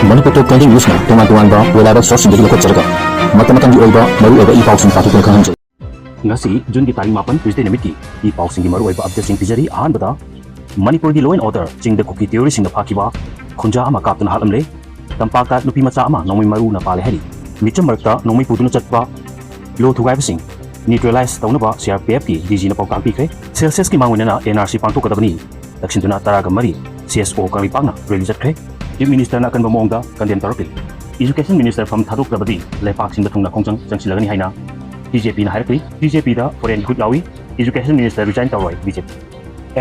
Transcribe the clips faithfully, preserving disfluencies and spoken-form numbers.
ꯃꯅꯤꯄꯨꯔ ꯇꯣꯞ twenty ꯅ꯭ꯌꯨꯁꯅ ꯇꯣꯉꯥꯟ ꯇꯣꯉꯥꯟꯕ reliable sourceꯁꯤꯡꯗꯒꯤ ꯂꯧꯈꯠꯆꯔꯒ ꯃꯇꯝ ꯃꯇꯝꯒꯤ ꯑꯣꯏꯕ ꯃꯔꯨꯑꯣꯏꯕ ꯏ ꯄꯥꯎꯁꯤꯡ ꯄꯥꯊꯣꯛꯇꯨꯅ ꯈꯪꯍꯟꯖꯩ꯫ ꯉꯁꯤ ꯖꯨꯟꯒꯤ ꯇꯥꯔꯤꯛ ꯃꯥꯄꯟ, Tuesday ꯅꯨꯃꯤꯠꯀꯤ ꯏ ꯄꯥꯎꯁꯤꯡꯒꯤ ꯃꯔꯨꯑꯣꯏꯕ updateꯁꯤꯡ ꯄꯤꯖꯔꯤ꯫ ꯑꯍꯥꯟꯕꯗ, ꯃꯅꯤꯄꯨꯔꯒꯤ law and order, ꯆꯤꯡꯗ ꯀꯨꯀꯤ terroristꯁꯤꯡꯅ ꯐꯥꯈꯤꯕ ꯈꯨꯟꯖꯥ ꯑꯃ ꯀꯥꯞꯇꯨꯅ ꯍꯥꯠꯂꯝꯂꯦ꯫ ꯇꯝꯄꯥꯛꯇ ꯅꯨꯄꯤ ꯃꯆꯥ ꯑꯃ ꯅꯣꯡꯃꯩ ꯃꯔꯨꯅ ꯄꯥꯜꯂꯦ ꯍꯥꯏꯔꯤ꯫ ꯃꯤꯆꯝ ꯃꯔꯛꯇ ꯅꯣꯡꯃꯩ ꯄꯨꯗꯨꯅ ꯆꯠꯄ ꯂꯣ ꯊꯨꯒꯥꯏꯕꯁꯤꯡ neutralize ꯇꯧꯅꯕ CRPFꯀꯤ DGꯅ ꯄꯥꯎꯇꯥꯛ ꯄꯤꯈ꯭ꯔꯦ꯫ Celsiusꯀꯤ ꯃꯥꯡꯑꯣꯏꯅꯅ NRC ꯄꯥꯡꯊꯣꯛꯀꯗꯕꯅꯤ꯫ ꯊꯛꯁꯤꯟꯗꯨꯅ ꯇꯔꯥꯒ ꯃꯔꯤ CSO ꯀꯪꯂꯩꯄꯥꯛꯅ rally ꯆꯠꯈ꯭ꯔꯦ꯫ Chief Ministerꯅ ꯑꯀꯟꯕ ꯃꯑꯣꯡꯗ condemn ꯇꯧꯔꯛꯂꯤ꯫ Education Minister ꯐꯝ ꯊꯥꯗꯣꯛꯇ꯭ꯔꯕꯗꯤ ꯂꯩꯄꯥꯛ ꯁꯤꯟꯕ ꯊꯨꯡꯅ ꯈꯣꯡꯖꯪ ꯆꯪꯁꯤꯜꯂꯒꯅꯤ ꯍꯥꯏꯅ BJPꯅ ꯍꯥꯏꯔꯛꯂꯤ꯫ BJPꯗ foreignꯒꯤ ꯈꯨꯠ ꯌꯥꯎꯏ꯫ Education Minister resign ꯇꯧꯔꯣꯏ BJP꯫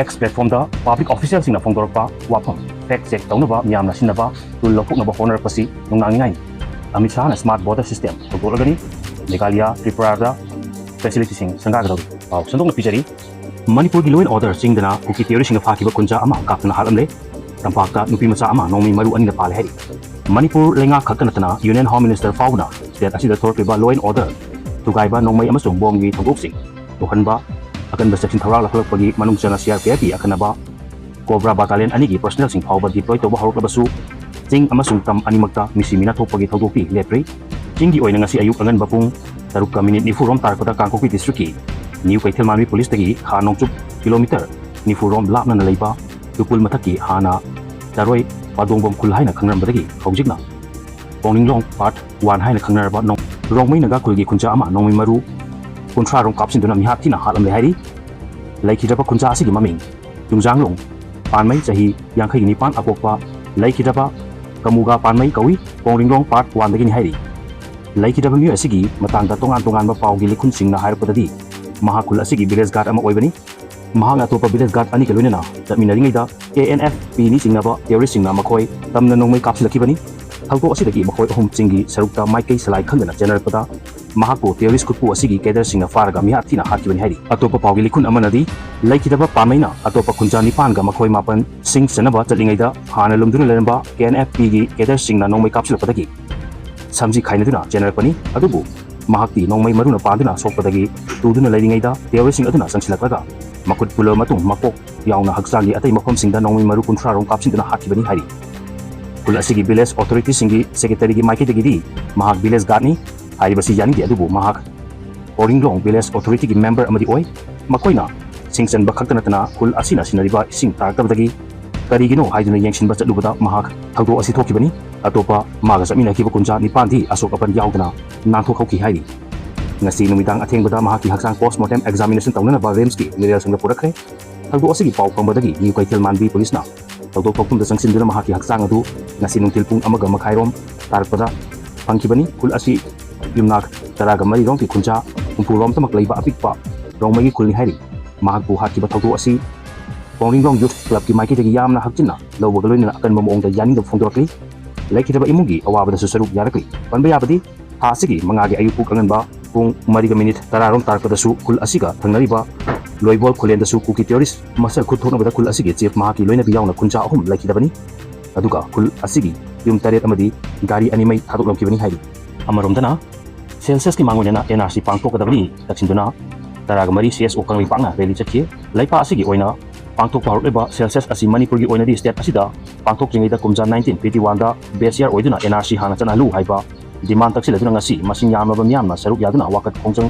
X platformꯗ public officialꯁꯤꯡꯅ ꯐꯣꯡꯗꯣꯔꯛꯄ ꯋꯥꯐꯝ fact check ꯇꯧꯅꯕ ꯃꯤꯌꯥꯝꯅ ꯁꯤꯖꯤꯟꯅꯕ tool ꯂꯧꯊꯣꯛꯅꯕ ꯍꯣꯠꯅꯔꯛꯄꯁꯤ ꯅꯨꯡꯅꯥꯡꯅꯤꯡꯉꯥꯏꯅꯤ꯫ Amit ꯁꯥꯍꯅ smart border system ꯍꯧꯗꯣꯛꯂꯒꯅꯤ꯫ Meghalaya, ꯇ꯭ꯔꯤꯄꯨꯔꯥꯗ facilityꯁꯤꯡ ꯁꯪꯒꯥꯒꯗꯧꯔꯤ꯫ ꯄꯥꯎ ꯁꯟꯗꯣꯛꯅ ꯄꯤꯖꯔꯤ꯫ ꯃꯅꯤꯄꯨꯔꯒꯤ law and order ꯆꯤꯡꯗꯅ ꯀꯨꯀꯤ terroristꯁꯤꯡꯅ ꯐꯥꯈꯤꯕ ꯈꯨꯟꯖꯥ ꯑꯃ ꯀꯥꯞꯇꯨꯅ ꯍꯥꯠꯂꯝꯂꯦ꯫ ꯇꯝꯄꯥꯛꯇ ꯅꯨꯄꯤ ꯃꯆꯥ ꯑꯃ ꯅꯣꯡꯃꯩ ꯃꯔꯨ ꯑꯅꯤꯅ ꯄꯥꯜꯂꯦ ꯍꯥꯏꯔꯤ꯫ ꯃꯅꯤꯄꯨꯔ ꯂꯩꯉꯥꯛ ꯈꯛꯇ ꯅꯠꯇꯅ Union Home Minister ꯐꯥꯎꯕꯅ state ꯑꯁꯤꯗ ꯊꯣꯛꯂꯛꯂꯤꯕ law and order ꯊꯨꯒꯥꯏꯕ, ꯅꯣꯡꯃꯩ ꯑꯃꯁꯨꯡ ꯕꯣꯝꯒꯤ ꯊꯧꯗꯣꯛꯁꯤꯡ ꯊꯣꯛꯍꯟꯕ ꯑꯀꯟꯕ ꯆꯦꯛꯁꯤꯟ ꯊꯧꯔꯥꯡ ꯂꯧꯈꯠꯂꯛꯄꯒꯤ ꯃꯅꯨꯡ ꯆꯟꯅ CRPFꯀꯤ ꯑꯈꯟꯅꯕ Cobra Battalion ꯑꯅꯤꯒꯤ personnelꯁꯤꯡ ꯐꯥꯎꯕ deploy ꯇꯧꯕ ꯍꯧꯔꯛꯂꯕꯁꯨ, ꯆꯤꯡ ꯑꯃꯁꯨꯡ ꯇꯝ ꯑꯅꯤꯃꯛꯇ ꯃꯤꯁꯤ ꯃꯤꯅꯥ ꯊꯣꯛꯄꯒꯤ ꯊꯧꯗꯣꯛꯇꯤ ꯂꯦꯞꯇ꯭ꯔꯤ꯫ ꯆꯤꯡꯒꯤ ꯑꯣꯏꯅ ꯉꯁꯤ ꯑꯌꯨꯛ ꯑꯉꯟꯕ ꯄꯨꯡ ꯇꯔꯨꯛꯀ minute ꯅꯤꯐꯨ ꯔꯣꯝ ꯇꯥꯔꯛꯄꯗ ꯀꯥꯡꯄꯣꯛꯄꯤ districtꯀꯤ New ꯀꯩꯊꯦꯜꯃꯥꯟꯕꯤ policeꯇꯒꯤ ꯈꯥ ꯅꯣꯡꯆꯨꯞ kilometre ꯅꯤꯐꯨ ꯔꯣꯝ ꯂꯥꯞꯅꯅ ꯂꯩꯕ ꯇꯨꯄꯨꯜ ꯃꯊꯛꯀꯤ ꯍꯥꯟꯅ ꯆꯔꯣꯏ ꯄꯥꯗꯣꯡꯕꯝ ꯈꯨꯜ ꯍꯥꯏꯅ ꯈꯪꯅꯔꯝꯕꯗꯒꯤ ꯍꯧꯖꯤꯛꯅ ꯄꯣꯡꯅꯤꯡꯂꯣꯡ part one ꯍꯥꯏꯅ ꯈꯪꯅꯔꯕ ꯅꯣꯡ-, ꯔꯣꯡꯃꯩ ꯅꯥꯒꯥ ꯈꯨꯜꯒꯤ ꯈꯨꯟꯖꯥ ꯑꯃ ꯅꯣꯡꯃꯩ ꯃꯔꯨ ꯀꯨꯟꯊ꯭ꯔꯥ ꯔꯣꯝ ꯀꯥꯞꯁꯤꯟꯗꯨꯅ ꯃꯤꯍꯥꯠ ꯊꯤꯅ ꯍꯥꯠꯂꯝꯂꯦ ꯍꯥꯏꯔꯤ꯫ ꯂꯩꯈꯤꯗ꯭ꯔꯕ ꯈꯨꯟꯖꯥ ꯑꯁꯤꯒꯤ ꯃꯃꯤꯡ ꯇꯨꯡꯖꯥꯡꯂꯣꯡ ꯄꯥꯟꯃꯩ, ꯆꯍꯤ ꯌꯥꯡꯈꯩ ꯅꯤꯄꯥꯟ ꯑꯄꯣꯛꯄ, ꯂꯩꯈꯤꯗ꯭ꯔꯕ ꯀꯃꯨꯒꯥ ꯄꯥꯟꯃꯩ ꯀꯧꯏ, ꯄꯣꯡꯔꯤꯡꯂꯣꯡ part oneꯗꯒꯤꯅꯤ ꯍꯥꯏꯔꯤ꯫ ꯂꯩꯈꯤꯗ꯭ꯔꯕ ꯃꯤꯑꯣꯏ ꯑꯁꯤꯒꯤ ꯃꯇꯥꯡꯗ ꯇꯣꯉꯥꯟ ꯇꯣꯉꯥꯟꯕ ꯄꯥꯎꯒꯤ ꯂꯤꯈꯨꯟꯁꯤꯡꯅ ꯍꯥꯏꯔꯛꯄꯗꯗꯤ, ꯃꯍꯥꯛ ꯈꯨꯜ ꯑꯁꯤꯒꯤ village guard ꯑꯃ ꯑꯣꯏꯕꯅꯤ꯫ ꯃꯍꯥꯛꯅ ꯑꯇꯣꯞꯄ village guard ꯑꯅꯤꯒ ꯂꯣꯏꯅꯅ ꯆꯠꯃꯤꯟꯅꯔꯤꯉꯩꯗ KNFPꯅꯤ ꯆꯤꯡꯅꯕ terroristꯁꯤꯡꯅ ꯃꯈꯣꯏ ꯇꯝꯅ ꯅꯣꯡꯃꯩ ꯀꯥꯞꯁꯤꯜꯂꯛꯈꯤꯕꯅꯤ꯫ ꯊꯧꯗꯣꯛ ꯑꯁꯤꯗꯒꯤ ꯃꯈꯣꯏ ꯑꯍꯨꯝ ꯆꯤꯡꯒꯤ ꯁꯔꯨꯛꯇ ꯃꯥꯏꯀꯩ ꯁꯂꯥꯏ ꯈꯪꯗꯅ ꯆꯦꯟꯅꯔꯛꯄꯗ, ꯃꯍꯥꯛꯄꯨ terrorist ꯈꯨꯠꯄꯨ ꯑꯁꯤꯒꯤ cadreꯁꯤꯡꯅ ꯐꯥꯔꯒ ꯃꯤꯍꯥꯠ ꯊꯤꯅ ꯍꯥꯠꯈꯤꯕꯅꯤ ꯍꯥꯏꯔꯤ꯫ ꯑꯇꯣꯞꯄ ꯄꯥꯎꯒꯤ ꯂꯤꯈꯨꯟ ꯑꯃꯅꯗꯤ, ꯂꯩꯈꯤꯗꯕ ꯄꯥꯟꯃꯩꯅ ꯑꯇꯣꯞꯄ ꯈꯨꯟꯖꯥ ꯅꯤꯄꯥꯟꯒ ꯃꯈꯣꯏ ꯃꯥꯄꯟ ꯁꯤꯡ ꯆꯟꯅꯕ ꯆꯠꯂꯤꯉꯩꯗ ꯍꯥꯟꯅ ꯂꯨꯝꯗꯨꯅ ꯂꯩꯔꯝꯕ KNFPꯒꯤ cadreꯁꯤꯡꯅ ꯅꯣꯡꯃꯩ ꯀꯥꯞꯁꯤꯜꯂꯛꯄꯗꯒꯤ ꯁꯝꯖꯤ ꯈꯥꯏꯅꯗꯨꯅ ꯆꯦꯟꯅꯔꯛꯄꯅꯤ꯫ ꯑꯗꯨꯕꯨ ꯃꯍꯥꯛꯇꯤ ꯅꯣꯡꯃꯩ ꯃꯔꯨꯅ ꯄꯥꯟꯗꯨꯅ ꯁꯣꯛꯄꯗꯒꯤ ꯇꯨꯗꯨꯅ ꯂꯩꯔꯤꯉꯩꯗ terroristꯁꯤꯡ ꯑꯗꯨꯅ ꯆꯪꯁꯤꯜꯂꯛꯂꯒ ꯃꯈꯨꯠ ꯄꯨꯜꯂꯕ ꯃꯇꯨꯡ ꯃꯀꯣꯛ ꯌꯥꯎꯅ ꯍꯛꯆꯥꯡꯒꯤ ꯑꯇꯩ ꯃꯐꯝꯁꯤꯡꯗ ꯅꯣꯡꯃꯩ ꯃꯔꯨ ꯀꯨꯟꯊ꯭ꯔꯥ ꯔꯣꯝ ꯀꯥꯞꯁꯤꯟꯗꯨꯅ ꯍꯥꯠꯈꯤꯕꯅꯤ ꯍꯥꯏꯔꯤ꯫ ꯈꯨꯜ ꯑꯁꯤꯒꯤ village authorityꯁꯤꯡꯒꯤ secretaryꯒꯤ ꯃꯥꯏꯀꯩꯗꯒꯤꯗꯤ ꯃꯍꯥꯛ village guardꯅꯤ ꯍꯥꯏꯔꯤꯕꯁꯤ ꯌꯥꯅꯤꯡꯗꯦ, ꯑꯗꯨꯕꯨ ꯃꯍꯥꯛ ꯀꯣꯡꯔꯤꯡꯂꯣꯡ village authorityꯒꯤ member ꯑꯃꯗꯤ ꯑꯣꯏ꯫ ꯃꯈꯣꯏꯅ ꯁꯤꯡ ꯆꯟꯕ ꯈꯛꯇ ꯅꯠꯇꯅ ꯈꯨꯜ ꯑꯁꯤꯅ ꯁꯤꯟꯅꯔꯤꯕ ꯏꯁꯤꯡ ꯇꯥꯔꯛꯇꯕꯗꯒꯤ ꯀꯔꯤꯒꯤꯅꯣ ꯍꯥꯏꯗꯨꯅ ꯌꯦꯡꯁꯤꯟꯕ ꯆꯠꯂꯨꯕꯗ ꯃꯍꯥꯛ ꯊꯧꯗꯣꯛ ꯑꯁꯤ ꯊꯣꯛꯈꯤꯕꯅꯤ꯫ ꯑꯇꯣꯞꯄ ꯃꯥꯒ ꯆꯠꯃꯤꯟꯅꯈꯤꯕ ꯀꯨꯟꯖꯥ ꯅꯤꯄꯥꯟꯗꯤ ꯑꯁꯣꯛ ꯑꯄꯟ ꯌꯥꯎꯗꯅ ꯅꯥꯟꯊꯣꯛꯍꯧꯈꯤ ꯍꯥꯏꯔꯤ꯫ ꯉꯁꯤ ꯅꯨꯃꯤꯗꯥꯡ ꯑꯊꯦꯡꯕꯗ ꯃꯍꯥꯛꯀꯤ ꯍꯛꯆꯥꯡ post mortem examinationꯇꯧꯅꯅꯕ RIMSꯀꯤ ꯃꯤꯔꯦꯜꯁꯪꯗ ꯄꯨꯔꯛꯈ꯭ꯔꯦ꯫ ꯊꯧꯗꯣꯛ ꯑꯁꯤꯒꯤ ꯄꯥꯎ ꯐꯪꯕꯗꯒꯤ ꯅ꯭ꯌꯨ ꯀꯩꯊꯦꯜ ꯃꯥꯟꯕꯤ ꯄꯨꯂꯤꯁꯅ ꯊꯧꯗꯣꯛ ꯊꯣꯛꯐꯝꯗ ꯆꯪꯁꯤꯟꯗꯨꯅ ꯃꯍꯥꯛꯀꯤ ꯍꯛꯆꯥꯡ ꯑꯗꯨ ꯉꯁꯤ ꯅꯨꯡꯊꯤꯜ ꯄꯨꯡ ꯑꯃꯒ ꯃꯈꯥꯏꯔꯣꯝ ꯇꯥꯔꯛꯄꯗ ꯐꯪꯈꯤꯕꯅꯤ꯫ ꯈꯨꯜ ꯑꯁꯤ ꯌꯨꯝꯅꯥꯛ ꯇꯔꯥꯒ ꯃꯔꯤꯔꯣꯝꯒꯤ ꯈꯨꯟꯖꯥ ꯍꯨꯝꯐꯨꯔꯣꯝꯇꯃꯛ ꯂꯩꯕ ꯑꯄꯤꯛꯄ ꯔꯣꯡꯃꯩꯒꯤ ꯈꯨꯜꯅꯤ ꯍꯥꯏꯔꯤ꯫ ꯃꯍꯥꯛꯄꯨ ꯍꯥꯠꯈꯤꯕ ꯊꯧꯗꯣꯛ ꯑꯁꯤ ꯀꯣꯡꯔꯤꯡꯂꯣꯡ Youth Clubꯀꯤ ꯃꯥꯏꯀꯩꯗꯒꯤ ꯌꯥꯝꯅ ꯍꯛꯆꯤꯟꯅ ꯂꯧꯕꯒ ꯂꯣꯏꯅꯅ ꯑꯀꯟꯕ ꯃꯑꯣꯡꯗ ꯌꯥꯅꯤꯡꯗꯕ ꯐꯣꯡꯗꯣꯔꯛꯂꯤ꯫ ꯂꯩꯈꯤꯗ꯭ꯔꯕ ꯏꯃꯨꯡꯒꯤ ꯑꯋꯥꯕꯗꯁꯨ ꯁꯔꯨꯛ ꯌꯥꯔꯛꯂꯤ꯫ ꯄꯟꯕ ꯌꯥꯕꯗꯤ ꯊꯥ ꯑꯁꯤꯒꯤ ꯃꯉꯥꯒꯤ ꯑꯌꯨꯛ ꯄꯨꯡ ꯑꯉꯟꯕ ꯄꯨꯡ ꯃꯔꯤꯒ ꯃꯤꯅꯤꯠ ꯇꯔꯥꯔꯣꯝ ꯇꯥꯔꯛꯄꯗꯁꯨ ꯈꯨꯜ ꯑꯁꯤꯒ ꯊꯪꯅꯔꯤꯕ ꯂꯣꯏꯕꯣꯜ ꯈꯨꯂꯦꯟꯗꯁꯨ ꯀꯨꯀꯤ terrorist ꯃꯁꯦꯜ ꯈꯨꯠ ꯊꯣꯛꯅꯕꯗ ꯈꯨꯜ ꯑꯁꯤꯒꯤ chief ꯃꯍꯥꯛꯀꯤ ꯂꯣꯏꯅꯕꯤ ꯌꯥꯎꯅ ꯈꯨꯟꯖꯥ ꯑꯍꯨꯝ ꯂꯩꯈꯤꯗꯕꯅꯤ꯫ ꯑꯗꯨꯒ ꯈꯨꯜ ꯑꯁꯤꯒꯤ ꯌꯨꯝ ꯇꯔꯦꯠ ꯑꯃꯗꯤ ꯒꯥꯔꯤ ꯑꯅꯤ ꯃꯩ ꯊꯥꯗꯣꯛꯂꯝꯈꯤꯕꯅꯤ ꯍꯥꯏꯔꯤ꯫ ꯑꯃꯔꯣꯝꯗꯅ ꯁꯦꯟꯁꯁꯀꯤ ꯃꯥꯡꯑꯣꯏꯅꯅ NRC ꯄꯥꯡꯊꯣꯛꯀꯗꯕꯅꯤ ꯇꯛꯁꯤꯟꯗꯨꯅ ꯇꯔꯥꯒ ꯃꯔꯤ CSO ꯀꯪꯂꯩꯄꯥꯛꯅ rally ꯆꯠꯈꯤ꯫ ꯂꯩꯄꯥꯛ ꯑꯁꯤꯒꯤ ꯑꯣꯏꯅ ꯄꯥꯡꯊꯣꯛꯄ ꯍꯧꯔꯛꯂꯤꯕ ꯁꯦꯟꯁꯁ ꯑꯁꯤ ꯃꯅꯤꯄꯨꯔꯒꯤ ꯑꯣꯏꯅꯗꯤ state ꯑꯁꯤꯗ ꯄꯥꯡꯊꯣꯛꯇ꯭ꯔꯤꯉꯩꯗ ꯀꯨꯝꯖꯥ nineteen fifty oneꯗ base year ꯑꯣꯏꯗꯨꯅ NRC ꯍꯥꯟꯅ ꯆꯠꯅꯍꯜꯂꯨ ꯍꯥꯏꯕ demand ꯇꯛꯁꯤꯜꯂꯗꯨꯅ ꯉꯁꯤ ꯃꯁꯤꯡ ꯌꯥꯝꯂꯕ ꯃꯤꯌꯥꯝꯅ ꯁꯔꯨꯛ ꯌꯥꯗꯨꯅ ꯋꯥꯀꯠ ꯈꯣꯡꯖꯪ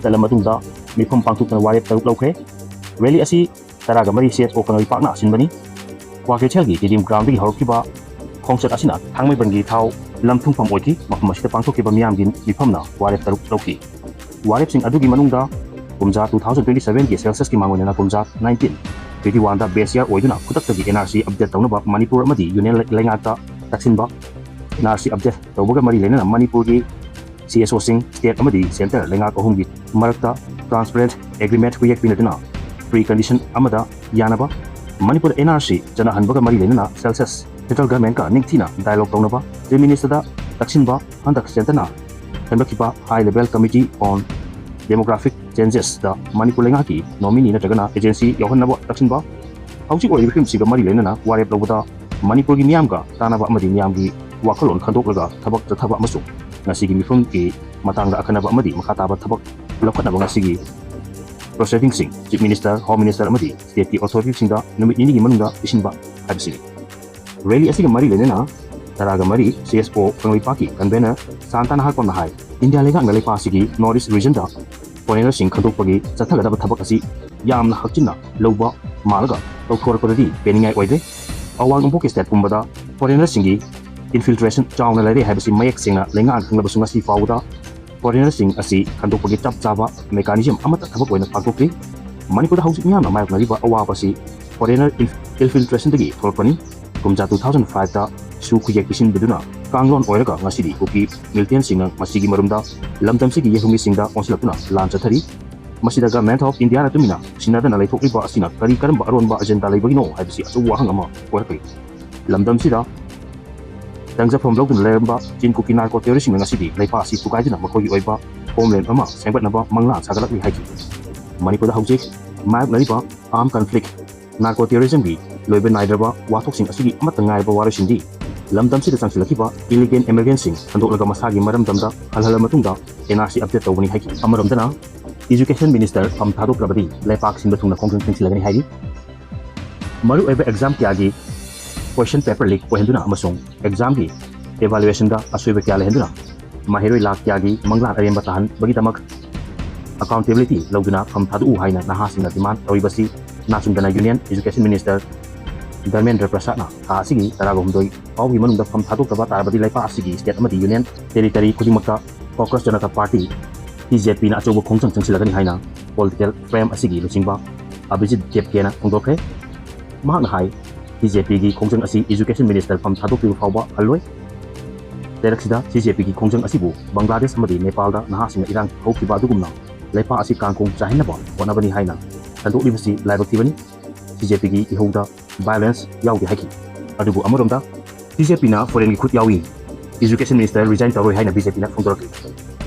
ꯆꯠꯂ ꯃꯇꯨꯡꯗ ꯃꯤꯐꯝ ꯄꯥꯡꯊꯣꯛꯇꯨꯅ ꯋꯥꯔꯦꯞ ꯇꯔꯨꯛ ꯂꯧꯈ꯭ꯔꯦ꯫ Rally ꯑꯁꯤ ꯇꯔꯥꯒ ꯃꯔꯤ CSO ꯀꯪꯂꯩꯄꯥꯛꯅ ꯁꯤꯟꯕꯅꯤ꯫ ꯀ꯭ꯋꯥꯀꯩꯊꯦꯜꯒꯤ ꯇꯤꯗꯤꯝ groundꯗꯒꯤ ꯍꯧꯔꯛꯈꯤꯕ ꯈꯣꯡꯆꯠ ꯑꯁꯤꯅ ꯊꯥꯡꯃꯩꯕꯟꯒꯤ ꯊꯥꯎ ꯂꯝ ꯊꯨꯡꯐꯝ ꯑꯣꯏꯈꯤ꯫ ꯃꯐꯝ ꯑꯁꯤꯗ ꯄꯥꯡꯊꯣꯛꯈꯤꯕ ꯃꯤꯌꯥꯝꯒꯤ ꯃꯤꯐꯝꯅ ꯋꯥꯔꯦꯞ ꯇꯔꯨꯛ ꯂꯧꯈꯤ꯫ ꯋꯥꯔꯦꯞꯁꯤꯡ ꯑꯗꯨꯒꯤ ꯃꯅꯨꯡꯗ ꯀꯨꯝꯖꯥ two thousand twenty sevenꯒꯤ ꯁꯦꯟꯁꯁꯀꯤ ꯃꯥꯡꯑꯣꯏꯅꯅ ꯀꯨꯝꯖꯥ nineteen fifty oneꯗ base year ꯑꯣꯏꯗꯨꯅ ꯈꯨꯗꯛꯇꯒꯤ NRC update ꯇꯧꯅꯕ ꯃꯅꯤꯄꯨꯔ ꯑꯃꯗꯤ union ꯂꯩꯉꯥꯛꯇ ꯇꯛꯁꯤꯟꯕ, NRC update ꯇꯧꯕꯒ ꯃꯔꯤ ꯂꯩꯅꯅ ꯃꯅꯤꯄꯨꯔꯒꯤ CSOꯁꯤꯡ, state ꯑꯃꯗꯤ centre ꯂꯩꯉꯥꯛ ꯑꯍꯨꯝꯒꯤ ꯃꯔꯛꯇ transparent agreement ꯈꯨꯌꯦꯛ ꯄꯤꯅꯗꯨꯅ precondition ꯑꯃꯗ ꯌꯥꯅꯕ, ꯃꯅꯤꯄꯨꯔ NRC ꯆꯠꯅꯍꯟꯕꯒ ꯃꯔꯤ ꯂꯩꯅꯅ ꯁꯦꯟꯁꯁ central governmentꯀ ꯅꯤꯡꯊꯤꯅ dialogue ꯇꯧꯅꯕ, chief ministerꯗ ꯇꯛꯁꯤꯟꯕ, ꯍꯟꯗꯛ centreꯅ ꯁꯦꯝꯒꯠꯈꯤꯕ High Level Committee on Demographic Changesꯗ Manipur ꯂꯩꯉꯥꯛꯀꯤ nominee ꯅꯠꯇ꯭ꯔꯒꯅ agency ꯌꯥꯎꯍꯟꯅꯕ ꯇꯛꯁꯤꯟꯕ꯫ ꯍꯧꯖꯤꯛ ꯑꯣꯏꯔꯤꯕ ꯐꯤꯕꯝꯁꯤꯒ ꯃꯔꯤ ꯂꯩꯅꯅ ꯋꯥꯔꯦꯞ ꯂꯧꯕꯗ ꯃꯅꯤꯄꯨꯔꯒꯤ ꯃꯤꯌꯥꯝꯒ ꯇꯥꯟꯅꯕ ꯑꯃꯗꯤ ꯃꯤꯌꯥꯝꯒꯤ ꯋꯥꯈꯜꯂꯣꯟ ꯈꯟꯗꯣꯛꯂꯒ ꯊꯕꯛ ꯆꯠꯊꯕ ꯑꯃꯁꯨꯡ ꯉꯁꯤꯒꯤ ꯃꯤꯐꯝꯒꯤ ꯃꯇꯥꯡꯗ ꯑꯈꯟꯅꯕ ꯑꯃꯗꯤ ꯃꯈꯥ ꯇꯥꯕ ꯊꯕꯛ ꯂꯧꯈꯠꯅꯕ ꯉꯁꯤꯒꯤ proceedingꯁꯤꯡ chief minister, home minister ꯑꯃꯗꯤ stateꯀꯤ authorityꯁꯤꯡꯗ ꯅꯨꯃꯤꯠ ꯅꯤꯅꯤꯒꯤ ꯃꯅꯨꯡꯗ ꯄꯤꯁꯤꯟꯕ ꯍꯥꯏꯕꯁꯤꯅꯤ꯫ Rally ꯑꯁꯤꯒ ꯃꯔꯤ ꯂꯩꯅꯅ ꯇꯔꯥꯒ ꯃꯔꯤ CSO ꯀꯪꯂꯩꯄꯥꯛꯀꯤ convener ꯁꯥꯟꯇꯥ ꯅꯍꯥꯛꯄꯝꯅ ꯍꯥꯏ, ꯏꯟꯗꯤꯌꯥ ꯂꯩꯉꯥꯛꯅ ꯂꯩꯄꯥꯛ ꯑꯁꯤꯒꯤ North East regionꯗ foreignerꯁꯤꯡ ꯈꯟꯗꯣꯛꯄꯒꯤ ꯆꯠꯊꯒꯗꯕ ꯊꯕꯛ ꯑꯁꯤ ꯌꯥꯝꯅ ꯍꯛꯆꯤꯟꯅ ꯂꯧꯕ ꯃꯥꯜꯂꯒ ꯇꯧꯊꯣꯔꯛꯄꯗꯗꯤ ꯄꯦꯟꯅꯤꯡꯉꯥꯏ ꯑꯣꯏꯗ꯭ꯔꯦ꯫ ꯑꯋꯥꯡ ꯅꯣꯡꯄꯣꯛꯀꯤ stateꯀꯨꯝꯕꯗ foreignerꯁꯤꯡꯒꯤ infiltration ꯆꯥꯎꯅ ꯂꯩꯔꯦ ꯍꯥꯏꯕꯁꯤ ꯃꯌꯦꯛ ꯁꯦꯡꯅ ꯂꯩꯉꯥꯛꯅ ꯈꯪꯂꯕꯁꯨ ꯉꯁꯤ ꯐꯥꯎꯕꯗ foreignerꯁꯤꯡ ꯑꯁꯤ ꯈꯟꯗꯣꯛꯄꯒꯤ ꯆꯞ ꯆꯥꯕ mechanism ꯑꯃꯠꯇ ꯊꯕꯛ ꯑꯣꯏꯅ ꯄꯥꯡꯊꯣꯛꯇ꯭ꯔꯤ꯫ ꯃꯅꯤꯄꯨꯔꯗ ꯍꯧꯖꯤꯛ ꯃꯤꯌꯥꯝꯅ ꯃꯥꯌꯣꯛꯅꯔꯤꯕ ꯑꯋꯥꯕ ꯑꯁꯤ foreigner inf-, infiltrationꯗꯒꯤ ꯊꯣꯛꯂꯛꯄꯅꯤ꯫ ꯀꯨꯝꯖꯥ two thousand fiveꯇ ꯁꯨ ꯈꯨꯌꯦꯛ ꯄꯤꯁꯤꯟꯕꯗꯨꯅ ꯀꯥꯡꯂꯣꯟ ꯑꯣꯏꯔꯒ ꯉꯁꯤꯗꯤ ꯀꯨꯀꯤ militiaꯁꯤꯡꯅ ꯃꯁꯤꯒꯤ ꯃꯔꯨꯝꯗ ꯂꯝꯗꯝꯁꯤꯒꯤ ꯌꯦꯛꯍꯨꯝꯃꯤꯁꯤꯡꯗ ꯑꯣꯟꯁꯤꯜꯂꯛꯇꯨꯅ ꯂꯥꯟ ꯆꯠꯊꯔꯤ꯫ ꯃꯁꯤꯗ Government of Indiaꯅ ꯇꯨꯃꯤꯟꯅ ꯁꯤꯟꯅꯗꯅ ꯂꯩꯊꯣꯛꯂꯤꯕ ꯑꯁꯤꯅ ꯀꯔꯤ ꯀꯔꯝꯕ ꯑꯔꯣꯟꯕ agenda ꯂꯩꯕꯒꯤꯅꯣ ꯍꯥꯏꯕꯁꯤ ꯑꯆꯧꯕ ꯋꯥꯍꯪ ꯑꯃ ꯑꯣꯏꯔꯛꯂꯤ꯫ ꯂꯝꯗꯝꯁꯤꯗ ꯇꯪꯖꯐꯝ ꯂꯧꯗꯨꯅ ꯂꯩꯔꯝꯕ ꯆꯤꯟ ꯀꯨꯀꯤ narco terroristꯁꯤꯡꯅ ꯉꯁꯤꯗꯤ ꯂꯩꯄꯥꯛ ꯑꯁꯤ ꯊꯨꯒꯥꯏꯗꯨꯅ ꯃꯈꯣꯏꯒꯤ ꯑꯣꯏꯕ homeland ꯑꯃ ꯁꯦꯝꯒꯠꯅꯕ ꯃꯪꯂꯥꯟ ꯁꯥꯒꯠꯂꯛꯂꯤ ꯍꯥꯏꯈꯤ꯫ ꯃꯅꯤꯄꯨꯔꯗ ꯍꯧꯖꯤꯛ ꯃꯥꯌꯣꯛꯅꯔꯤꯕ armed conflict, narco terrorismꯒꯤ ꯂꯣꯏꯕ ꯅꯥꯏꯗ꯭ꯔꯕ ꯋꯥꯊꯣꯛꯁꯤꯡ ꯑꯁꯤꯒꯤ ꯑꯃꯠꯇ ꯉꯥꯏꯔꯕ ꯋꯥꯔꯣꯏꯁꯤꯟꯗꯤ ꯂꯝꯗꯝꯁꯤꯗ ꯆꯪꯁꯤꯜꯂꯛꯈꯤꯕ illegal immigrantꯁꯤꯡ ꯈꯟꯗꯣꯛꯂꯒ ꯃꯁꯥꯒꯤ ꯃꯔꯝꯗꯝꯗ ꯍꯜꯍꯜꯂ ꯃꯇꯨꯡꯗ NRC update ꯇꯧꯕꯅꯤ ꯍꯥꯏꯈꯤ꯫ ꯑꯃꯔꯣꯝꯗꯅ Education Minister ꯐꯝ ꯊꯥꯗꯣꯛꯇ꯭ꯔꯕꯗꯤ ꯂꯩꯄꯥꯛ ꯁꯤꯟꯕ ꯊꯨꯡꯅ ꯈꯣꯡꯖꯪ ꯆꯪꯁꯤꯜꯂꯒꯅꯤ ꯍꯥꯏꯔꯤ꯫ ꯃꯔꯨꯑꯣꯏꯕ exam ꯀꯌꯥꯒꯤ question paper leak ꯑꯣꯏꯍꯟꯗꯨꯅ ꯑꯃꯁꯨꯡ examꯒꯤ evaluationꯗ ꯑꯁꯣꯏꯕ ꯀꯌꯥ ꯂꯩꯍꯟꯗꯨꯅ ꯃꯍꯩꯔꯣꯏ ꯂꯥꯈ ꯀꯌꯥꯒꯤ ꯃꯪꯂꯥꯟ ꯑꯔꯦꯝꯕ ꯇꯥꯍꯟꯕꯒꯤꯗꯃꯛ accountability ꯂꯧꯗꯨꯅ ꯐꯝ ꯊꯥꯗꯣꯛꯎ ꯍꯥꯏꯅ ꯅꯍꯥꯁꯤꯡꯅ demand ꯇꯧꯔꯤꯕꯁꯤ ꯅꯥꯆꯨꯝꯗꯅ Union Education Minister Dharmendra ꯄ꯭ꯔꯁꯥꯗꯅ ꯊꯥ ꯑꯁꯤꯒꯤ ꯇꯔꯥꯒ ꯍꯨꯝꯗꯣꯏ ꯐꯥꯎꯒꯤ ꯃꯅꯨꯡꯗ ꯐꯝ ꯊꯥꯗꯣꯛꯇꯕ ꯇꯥꯔꯕꯗꯤ ꯂꯩꯄꯥꯛ ꯑꯁꯤꯒꯤ state ꯑꯃꯗꯤ Union Territory ꯈꯨꯗꯤꯡꯃꯛꯇ Congress Janata Party, BJPꯅ ꯑꯆꯧꯕ ꯈꯣꯡꯖꯪ ꯆꯪꯁꯤꯜꯂꯒꯅꯤ ꯍꯥꯏꯅ political frame ꯑꯁꯤꯒꯤ ꯂꯨꯆꯤꯡꯕ ꯑꯚꯤꯖꯤꯠ ꯗꯦꯕꯀꯦꯅ ꯐꯣꯡꯗꯣꯛꯈ꯭ꯔꯦ꯫ ꯃꯍꯥꯛꯅ ꯍꯥꯏ, BJPꯒꯤ ꯈꯣꯡꯖꯪ ꯑꯁꯤ Education Minister ꯐꯝ ꯊꯥꯗꯣꯛꯇ꯭ꯔꯤꯕ ꯐꯥꯎꯕ ꯍꯜꯂꯣꯏ꯫ ꯂꯩꯔꯛꯁꯤꯗ BJPꯒꯤ ꯈꯣꯡꯖꯪ ꯑꯁꯤꯕꯨ ꯕꯪꯒ꯭ꯂꯥꯗꯦꯁ ꯑꯃꯗꯤ ꯅꯦꯄꯥꯜꯗ ꯅꯍꯥꯁꯤꯡꯅ ꯏꯔꯥꯡ ꯍꯧꯈꯤꯕ ꯑꯗꯨꯒꯨꯝꯅ ꯂꯩꯄꯥꯛ ꯑꯁꯤ ꯀꯥꯡꯈꯣꯡ ꯆꯥꯏꯍꯟꯅꯕ ꯍꯣꯠꯅꯕꯅꯤ ꯍꯥꯏꯅ ꯁꯟꯗꯣꯛꯂꯤꯕꯁꯤ ꯂꯥꯏꯕꯛ ꯊꯤꯕꯅꯤ꯫ BJPꯒꯤ ꯏꯍꯧꯗ violence ꯌꯥꯎꯗꯦ ꯍꯥꯏꯈꯤ꯫ ꯑꯗꯨꯕꯨ ꯑꯃꯔꯣꯝꯗ BJPꯅ foreignꯒꯤ ꯈꯨꯠ ꯌꯥꯎꯏ, Education Minister resign ꯇꯧꯔꯣꯏ ꯍꯥꯏꯅ BJPꯅ ꯐꯣꯡꯗꯣꯔꯛꯂꯤ꯫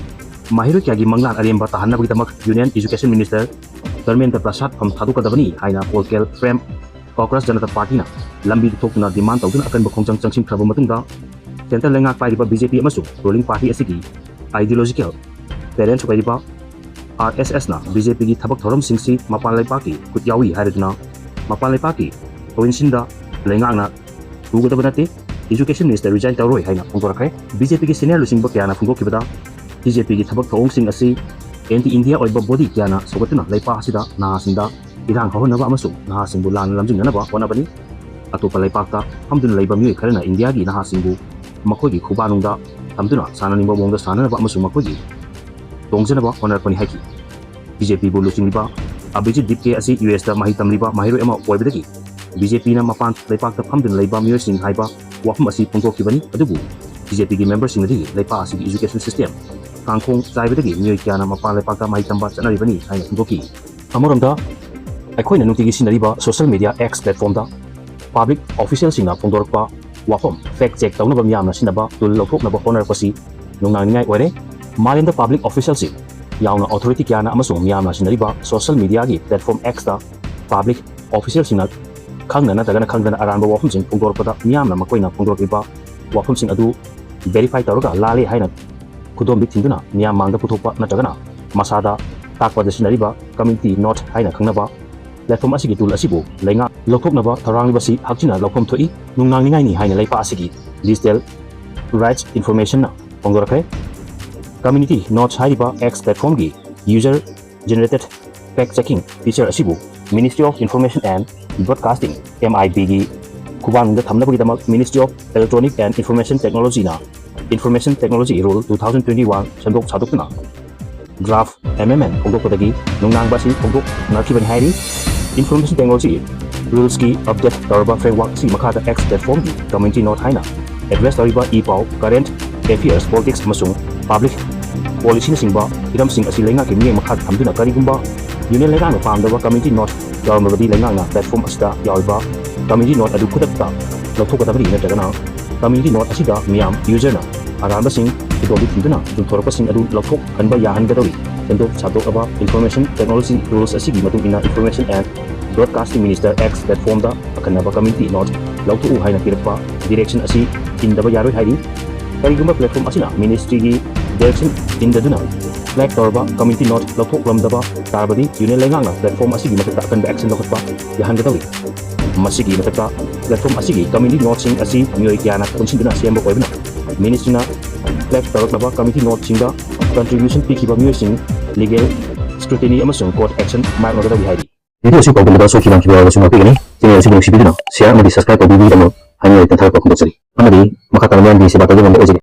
ꯃꯍꯩꯔꯣꯏ ꯀꯌꯥꯒꯤ ꯃꯪꯂꯥꯟ ꯑꯔꯦꯝꯕ ꯇꯥꯍꯟꯅꯕꯒꯤꯗꯃꯛ Union Education Minister ꯙꯔꯃꯦꯟꯗ꯭ꯔ ꯄ꯭ꯔꯁꯥꯗ ꯐꯝ ꯊꯥꯗꯣꯛꯀꯗꯕꯅꯤ ꯍꯥꯏꯅ political frame Congress Janata Partyꯅ ꯂꯝꯕꯤꯗ ꯊꯣꯛꯇꯨꯅ demand ꯇꯧꯗꯨꯅ ꯑꯀꯟꯕ ꯈꯣꯡꯖꯪ ꯆꯪꯁꯤꯟꯈ꯭ꯔꯕ ꯃꯇꯨꯡꯗ centre ꯂꯩꯉꯥꯛ ꯄꯥꯏꯔꯤꯕ BJP ꯑꯃꯁꯨꯡ ruling party ꯑꯁꯤꯒꯤ ideological parents ꯑꯣꯏꯔꯤꯕ RSSꯅ BJPꯒꯤ ꯊꯕꯛ ꯊꯧꯔꯝꯁꯤꯡꯁꯤ ꯃꯄꯥꯟ ꯂꯩꯄꯥꯛꯀꯤ ꯈꯨꯠ ꯌꯥꯎꯏ ꯍꯥꯏꯔꯗꯨꯅ ꯃꯄꯥꯟ ꯂꯩꯄꯥꯛꯀꯤ provinceꯗ ꯂꯩꯉꯥꯛꯅ ꯇꯨꯒꯗꯕ ꯅꯠꯇꯦ, Education Minister resign ꯇꯧꯔꯣꯏ ꯍꯥꯏꯅ ꯐꯣꯡꯗꯣꯔꯛꯈ꯭ꯔꯦ꯫ BJPꯒꯤ senior ꯂꯨꯆꯤꯡꯕ ꯀꯌꯥꯅ ꯐꯣꯡꯗꯣꯛꯈꯤꯕꯗ, BJPꯒꯤ ꯊꯕꯛ ꯊꯧꯑꯣꯡꯁꯤꯡ ꯑꯁꯤ anti India ꯑꯣꯏꯕ body ꯀꯌꯥꯅ ꯁꯧꯒꯠꯇꯨꯅ ꯂꯩꯄꯥꯛ ꯑꯁꯤꯗ ꯅꯍꯥꯁꯤꯡꯗ ꯏꯔꯥꯡ ꯍꯧꯍꯟꯅꯕ ꯑꯃꯁꯨꯡ ꯅꯍꯥꯁꯤꯡꯕꯨ ꯂꯥꯟꯅ ꯂꯝꯖꯤꯡꯅꯅꯕ ꯍꯣꯠꯅꯕꯅꯤ꯫ ꯑꯇꯣꯞꯄ ꯂꯩꯄꯥꯛꯇ ꯐꯝꯗꯨꯅ ꯂꯩꯕ ꯃꯤꯑꯣꯏ ꯈꯔꯅ ꯏꯟꯗꯤꯌꯥꯒꯤ ꯅꯍꯥꯁꯤꯡꯕꯨ ꯃꯈꯣꯏꯒꯤ ꯈꯨꯕꯥꯅꯨꯡꯗ ꯊꯝꯗꯨꯅ ꯁꯥꯟꯅꯅꯤꯡꯕ ꯃꯑꯣꯡꯗ ꯁꯥꯟꯅꯅꯕ ꯑꯃꯁꯨꯡ ꯃꯈꯣꯏꯒꯤ ꯇꯣꯡꯖꯅꯕ ꯍꯣꯠꯅꯔꯛꯄꯅꯤ ꯍꯥꯏꯈꯤ꯫ BJPꯕꯨ ꯂꯨꯆꯤꯡꯂꯤꯕ ꯑꯕꯤꯖꯤꯠ ꯗꯤꯞꯀꯦ ꯑꯁꯤ USꯇ ꯃꯍꯩ ꯇꯝꯂꯤꯕ ꯃꯍꯩꯔꯣꯏ ꯑꯃ ꯑꯣꯏꯕꯗꯒꯤ BJPꯅ ꯃꯄꯥꯟ ꯂꯩꯄꯥꯛꯇ ꯐꯝꯗꯨꯅ ꯂꯩꯕ ꯃꯤꯑꯣꯏꯁꯤꯡ ꯍꯥꯏꯕ ꯋꯥꯐꯝ ꯑꯁꯤ ꯐꯣꯡꯗꯣꯛꯈꯤꯕꯅꯤ꯫ ꯑꯗꯨꯕꯨ BJPꯒꯤ memberꯁꯤꯡꯅꯗꯤ ꯂꯩꯄꯥꯛ ꯑꯁꯤꯒꯤ education system ꯀꯥꯡꯈꯣꯡ ꯆꯥꯏꯕꯗꯒꯤ ꯃꯤꯑꯣꯏ ꯀꯌꯥꯅ ꯃꯄꯥꯟ ꯂꯩꯄꯥꯛꯇ ꯃꯍꯩ ꯇꯝꯕ ꯆꯠꯅꯔꯤꯕꯅꯤ ꯍꯥꯏꯅ ꯐꯣꯡꯗꯣꯛꯈꯤ꯫ ꯑꯃꯔꯣꯝꯗ, ꯑꯩꯈꯣꯏꯅ ꯅꯨꯡꯇꯤꯒꯤ ꯁꯤꯖꯤꯟꯅꯔꯤꯕ social media X platformꯗ public officialꯁꯤꯡꯅ ꯐꯣꯡꯗꯣꯔꯛꯄ ꯋꯥꯐꯝ fact check ꯇꯧꯅꯕ ꯃꯤꯌꯥꯝꯅ ꯁꯤꯖꯤꯟꯅꯕ tool ꯂꯧꯊꯣꯛꯅꯕ ꯍꯣꯠꯅꯔꯛꯄꯁꯤ ꯅꯨꯡꯅꯥꯡꯅꯤꯡꯉꯥꯏ ꯑꯣꯏꯔꯦ꯫ ꯃꯥꯂꯦꯝꯗ public officialꯁꯤꯡ ꯌꯥꯎꯅ authority ꯀꯌꯥꯅ ꯑꯃꯁꯨꯡ ꯃꯤꯌꯥꯝꯅ ꯁꯤꯖꯤꯟꯅꯔꯤꯕ social mediaꯒꯤ platform Xꯇ public officialꯁꯤꯡꯅ ꯈꯪꯅ ꯅꯠꯇ꯭ꯔꯒꯅ ꯈꯪꯗꯅ ꯑꯔꯥꯟꯕ ꯋꯥꯐꯝꯁꯤꯡ ꯐꯣꯡꯗꯣꯔꯛꯄꯗ ꯃꯤꯌꯥꯝꯅ ꯃꯈꯣꯏꯅ ꯐꯣꯡꯗꯣꯔꯛꯂꯤꯕ ꯋꯥꯐꯝꯁꯤꯡ ꯑꯗꯨ verify ꯇꯧꯔꯒ ꯂꯥꯜꯂꯦ ꯍꯥꯏꯅ ꯈꯨꯗꯣꯝꯕꯤ ꯊꯤꯟꯗꯨꯅ ꯃꯤꯌꯥꯝ ꯃꯥꯡꯗ ꯄꯨꯊꯣꯛꯄ ꯅꯠꯇ꯭ꯔꯒꯅ ꯃꯁꯥꯗ ꯇꯥꯛꯄꯗ ꯁꯤꯖꯤꯟꯅꯔꯤꯕ community note ꯍꯥꯏꯅ ꯈꯪꯅꯕ platform ꯑꯁꯤꯒꯤ tool ꯑꯁꯤꯕꯨ ꯂꯩꯉꯥꯛ ꯂꯧꯊꯣꯛꯅꯕ ꯊꯧꯔꯥꯡꯂꯤꯕꯁꯤ ꯍꯛꯆꯤꯟꯅ ꯂꯧꯐꯝ ꯊꯣꯛꯏ꯫ ꯅꯨꯡꯅꯥꯡꯅꯤꯡꯉꯥꯏꯅꯤ ꯍꯥꯏꯅ ꯂꯩꯄꯥꯛ ꯑꯁꯤꯒꯤ Digital Rights Informationꯅ ꯐꯣꯡꯗꯣꯔꯛꯈ꯭ꯔꯦ꯫ Community Notes ꯍꯥꯏꯔꯤꯕ X platformꯒꯤ user generated fact checking feature ꯑꯁꯤꯕꯨ Ministry of Information and Broadcasting, MIBꯒꯤ ꯈꯨꯕꯥꯡꯗ ꯊꯝꯅꯕꯒꯤꯗꯃꯛ Ministry of Electronic and Information Technologyꯅ Information Technology Rule two thousand twenty-one ꯁꯦꯝꯗꯣꯛ ꯁꯥꯗꯣꯛꯇꯨꯅ draft amendment ꯐꯣꯡꯗꯣꯛꯄꯗꯒꯤ ꯅꯨꯡꯅꯥꯡꯕ ꯑꯁꯤ ꯐꯣꯡꯗꯣꯛꯅꯈꯤꯕꯅꯤ ꯍꯥꯏꯔꯤ꯫ Information Technology Rulesꯀꯤ update ꯇꯧꯔꯕ framework ꯑꯁꯤ ꯃꯈꯥꯗ X platformꯒꯤ community note ꯍꯥꯏꯅ address ꯇꯧꯔꯤꯕ ꯏ ꯄꯥꯎ, current affairs, politics ꯑꯃꯁꯨꯡ public policyꯅꯆꯤꯡꯕ ꯍꯤꯔꯝꯁꯤꯡ ꯑꯁꯤ ꯂꯩꯉꯥꯛꯀꯤ ꯃꯤꯠꯌꯦꯡ ꯃꯈꯥꯗ ꯊꯝꯗꯨꯅ ꯀꯔꯤꯒꯨꯝꯕ union ꯂꯩꯉꯥꯛꯅ ꯄꯥꯝꯗꯕ community note ꯌꯥꯎꯔꯝꯂꯕꯗꯤ ꯂꯩꯉꯥꯛꯅ platform ꯑꯁꯤꯗ ꯌꯥꯎꯔꯤꯕ community note ꯑꯗꯨ ꯈꯨꯗꯛꯇ ꯂꯧꯊꯣꯛꯀꯗꯕꯅꯤ ꯅꯠꯇ꯭ꯔꯒꯅ community note ꯑꯁꯤꯗ ꯃꯤꯌꯥꯝ userꯅ ꯑꯔꯥꯟꯕꯁꯤꯡ ꯈꯨꯗꯣꯝꯕꯤ ꯊꯤꯟꯗꯨꯅ ꯆꯨꯝꯊꯣꯔꯛꯄꯁꯤꯡ ꯑꯗꯨ ꯂꯧꯊꯣꯛꯍꯟꯕ ꯌꯥꯍꯟꯒꯗꯧꯔꯤ꯫ ꯁꯦꯝꯗꯣꯛ ꯁꯥꯗꯣꯛꯂꯕ Information Technology Rules ꯑꯁꯤꯒꯤ ꯃꯇꯨꯡ ꯏꯟꯅ Information and Broadcasting Minister X platformꯗ ꯑꯈꯟꯅꯕ community note ꯂꯧꯊꯣꯛꯎ ꯍꯥꯏꯅ ꯄꯤꯔꯛꯄ direction ꯑꯁꯤ ꯏꯟꯗꯕ ꯌꯥꯔꯣꯏ ꯍꯥꯏꯔꯤ꯫ ꯀꯔꯤꯒꯨꯝꯕ platform ꯑꯁꯤꯅ ministryꯒꯤ direction ꯏꯟꯗꯗꯨꯅ flag ꯇꯧꯔꯕ community note ꯂꯧꯊꯣꯛꯂꯝꯗꯕ ꯇꯥꯔꯕꯗꯤ union ꯂꯩꯉꯥꯛꯅ platform ꯑꯁꯤꯒꯤ ꯃꯊꯛꯇ ꯑꯀꯟꯕ action ꯂꯧꯈꯠꯄ ꯌꯥꯍꯟꯒꯗꯧꯔꯤ꯫ ꯃꯁꯤꯒꯤ ꯃꯊꯛꯇ Platform ꯑꯁꯤꯒꯤ committee noteꯁꯤꯡ ꯑꯁꯤ ꯃꯤꯑꯣꯏ ꯀꯌꯥꯅ ꯄꯨꯟꯁꯤꯟꯗꯨꯅ ꯁꯦꯝꯕ ꯑꯣꯏꯕꯅ, ministryꯅ flag ꯇꯧꯔꯛꯂꯕ committee noteꯁꯤꯡꯗ contribution ꯄꯤꯈꯤꯕ ꯃꯤꯑꯣꯏꯁꯤꯡ legal scrutiny ꯑꯃꯁꯨꯡ court action ꯃꯥꯌꯣꯛꯅꯒꯗꯧꯔꯤ ꯍꯥꯏꯔꯤ꯫ Video ꯑꯁꯤ ꯄꯥꯎꯗꯝꯕꯗ ꯁꯣꯏꯈꯤꯕ ꯉꯥꯡꯈꯤꯕ ꯌꯥꯎꯔꯕꯁꯨ ꯉꯥꯛꯄꯤꯒꯅꯤ꯫ Channel ꯑꯁꯤꯕꯨ ꯅꯨꯡꯁꯤꯕꯤꯗꯨꯅ share ꯑꯃꯗꯤ subscribe ꯇꯧꯕꯤꯕꯒꯤꯗꯃꯛ ꯍꯥꯏꯅ ꯊꯥꯒꯠꯄ ꯐꯣꯡꯗꯣꯛꯆꯔꯤ꯫ ꯑꯃꯗꯤ ꯃꯈꯥ ꯇꯥꯅ ꯃꯤꯌꯥꯝꯒꯤ ꯁꯦꯕꯥ ꯇꯧꯕ ꯉꯝꯕ ꯑꯣꯏꯖꯒꯦ꯫